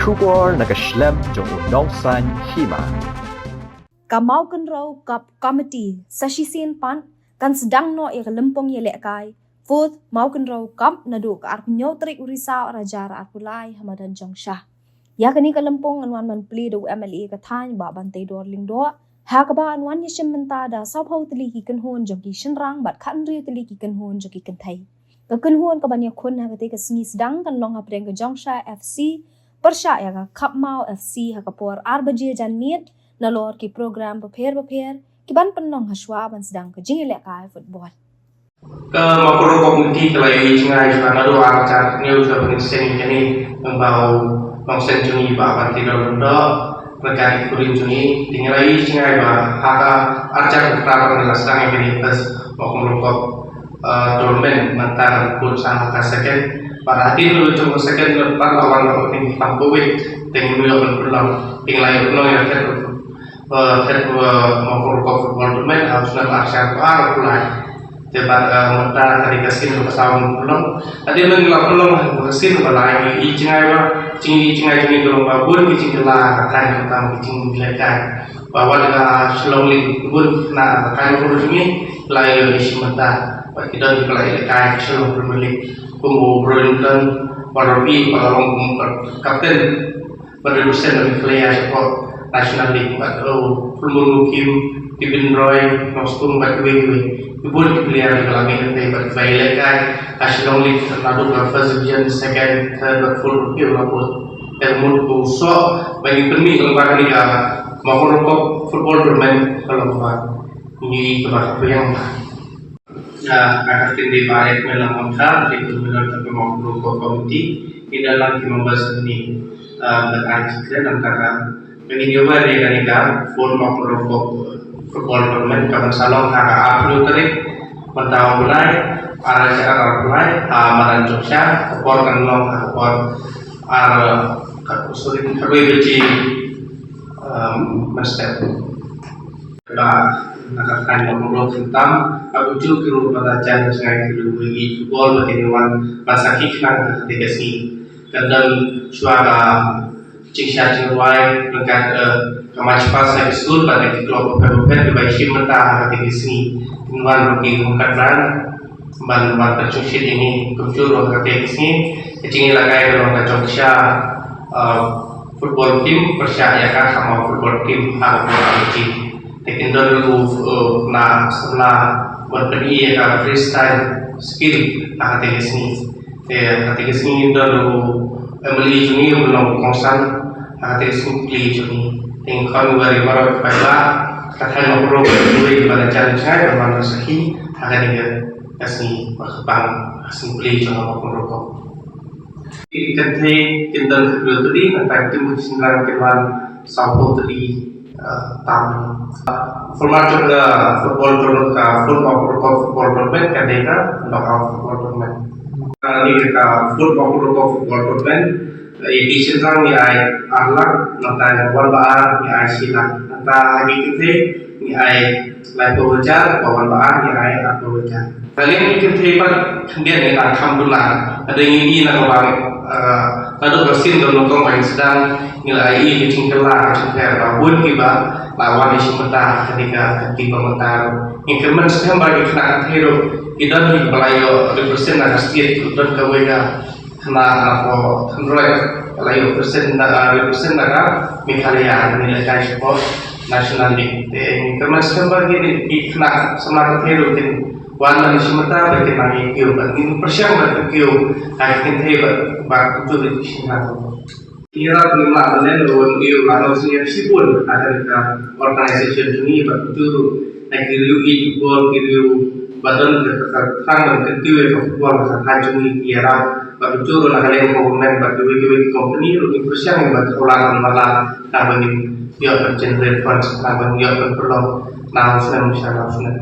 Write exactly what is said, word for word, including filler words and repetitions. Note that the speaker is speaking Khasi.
Khubor na ka shlem jong u nongsan hima. Ka Mawkynrew Cup Committee sa shisien pat kan sdang noh ïa ka lympung ïalehkai Fourth Mawkynrew Cup naduh ka arphew tarik u Risaw arhajar arphew lai ha madan Jongshah. Ïa kane ka lympung yn wan ban plie da u M L A ka thaiñ Bah Banteidor Lyngdoh, ha kaba yn wan ïashim bynta da sawphew tylli ki kynhun jong ki shynrang bad khathynriew tylli ki kynhun jong ki kynthei. Ka kynhun kaban ïakhun ha katei ka sngi sdang kan long hapdeng ka Jongshah F C pyrshah ïa ka Khapmaw F C ha ka por ar baje janmiet, nalor ki program bapher bapher kiban pynlong hashwa ban sdang ka jingïalehkai football. Ka Mawkynrew Committee ka la ïohi jngai shuwa naduh arhajar hynñiew shuwa ban seng ïa kane, lyngba u nongseng jong ngi Bah Banteidor Lyngdoh, ryngkat ki kurim jong ngi. Te ngi la ïohi jngai ba ha ka arhajar khatphra ngi la sdang ïa kane ka Mawkynrew Cup, eh, tournament, mynta ka kut sa ha ka second. Bad hadien jong ka second pat la wan la ïoh ïa ka Covid. Te ngi ïoh ban pynlong, te ngi la ïoh pynlong ïa ka third, eh, third, eh, Mawkynrew Cup football tournament ha u snem arhajar arphew lai. Te bad, eh, mynta ka dei ka sien kaba saw ban pynlong. Hadien ba ngi la pynlong ha ka sien kaba lai, ngi ïohi jngai ba, jingïohi jngai jong ngi ka long ba bun ki jingkylla ka thaiñ khamtam ki jingïalehkai. Ba wat ka Shillong League bun ki khynnah ka thaiñ Mawkynrew jong ngi la ïoh ïashim bynta. Bad ki don kiba la ïalehkai ka Shillong Premier League. Kum u Brodington Walropi ba la long kum u captain. Bad represent da ki player shapoh National League bad, oh, Fullmoon Mukim, Kevin Roy, Nongstoiñ bad kiwei kiwei. Ki bun ki player kiba la mih hangtei bad kiba ïalehkai ha Shillong League naduh ka first division, second, third bad fourth ruh ki la bud. Te mut u soh ba ngi pynmih lyngba kane ka Mawkynrew Cup football tournament ka long ba ngi kaba ka pyrshang ba. Ah, ka kyrteng dei Bah Ekmel Lamangkar, dei convener ka Mawkynrew Cup Committee, ngi don lang ki members hangne, ah, bad ar ki kren nangta ka. Ngi ïa wer ïa kane ka Fourth Mawkynrew Cup football tournament kaban sa long ha ka arphew tarik mynta u July, arhajar arphew lai, ha madan Jongshah, ka por kan long ha ka por ar, ka, sorry, khatwei baje, um, mynstep. Ba na ka thaiñ Mawkynrew khamtam, ha kajuh ki ruh ba la jan jngai ki ruh ki football ba kin wan ban sakhi khnang ha katei ka sngi. Kan don shuwa ka jingshad jingrwai ryngkat, eh, ka march past ha ki skul bad ha ki club bapher bapher kiba ïashim bynta ha katei ka sngi. Kin wan ruh ki ryngkat ban ban ban pynshongshit ïa ngi kumjuh ruh ha katei ka sngi. Ka jingïalehkai ka long ka Jongshah, uh, football team pyrshah ïa ka Khapmaw football team ha ka por ar baje. Te kin don ruh, uh, na samla ban pyni ïa ka freestyle skill ha katei ka sngi. Te ha katei ka sngi kin don ruh u M L A jong ngi uba long u kongsan ha katei ka sngi plie jong ngi. Te ngi khot ngi wer ïa baroh ki paidbah ka thaiñ Mawkynrew bad kiwei kiba la jan jngai ban wan ban sakhi ha kane ka ka sngi ba kyrpang, ka sngi plie jong ka Mawkynrew Cup. Ki kynthei kin don khatwei tylli, nangta ki tim ki shynrang kin wan sawphew tylli, eh, tam. Format jong ka football tournament, ka Fourth Mawkynrew Cup football tournament ka dei ka knockout football tournament. Kane ka Fourth Mawkynrew Cup football tournament, ïa ki shynrang ngi ai ar lak, nangta ïa ka wan ba ar ngi ai shi lak. Nangta ïa ki kynthei ngi ai laiphew hajar, ba wan ba ar ngi ai arphew hajar. Ka liang ki kynthei pat khyndiat ngi la kham duna. Hadien ngi i na ka bang, eh, naduh ka sien ka nyngkong ba ngi sdang ngi la ïohi ka jingkylla ka jingpher ba bun kiba la wan ïashim bynta ha kane ka kynti ba mynta ruh. Ngi kyrmen skhem ba ki khynnah kynthei ruh ki don kiba la ïoh represent na ka state, ki don kawei ka khynnah na Pokot Ri, ka la ïoh represent na, ah, represent na ka Meghalaya, ngi lehkai shapoh National League. Te ngi kyrmen skhem ba kine ki khynnah samla kynthei ruh kin wan ban ïashim bynta bad kin nang ïa kiew bad ngin pyrshang ban kiew ha ki kynthei bad, bad kumjuh ki shynrang. Ngi la pynlong lane ruh ngi la ïoh shibun ha kane ka organization jong ngi bad kumjuh ruh na ki riew ïeit football, ki riew ba don ka, ka, ka thrang ban kyntiew ïa ka football ha ka thaiñ jong ngi ki ïarap. Bad kumjuh ruh na ka liang ka government bad kiwei kiwei ki company ruh ngi pyrshang ban thawlad ban marlad khnang ba ngin ïoh ban generate funds, khnang ba ngin ïoh ban pynlong na u snem sha na u snem.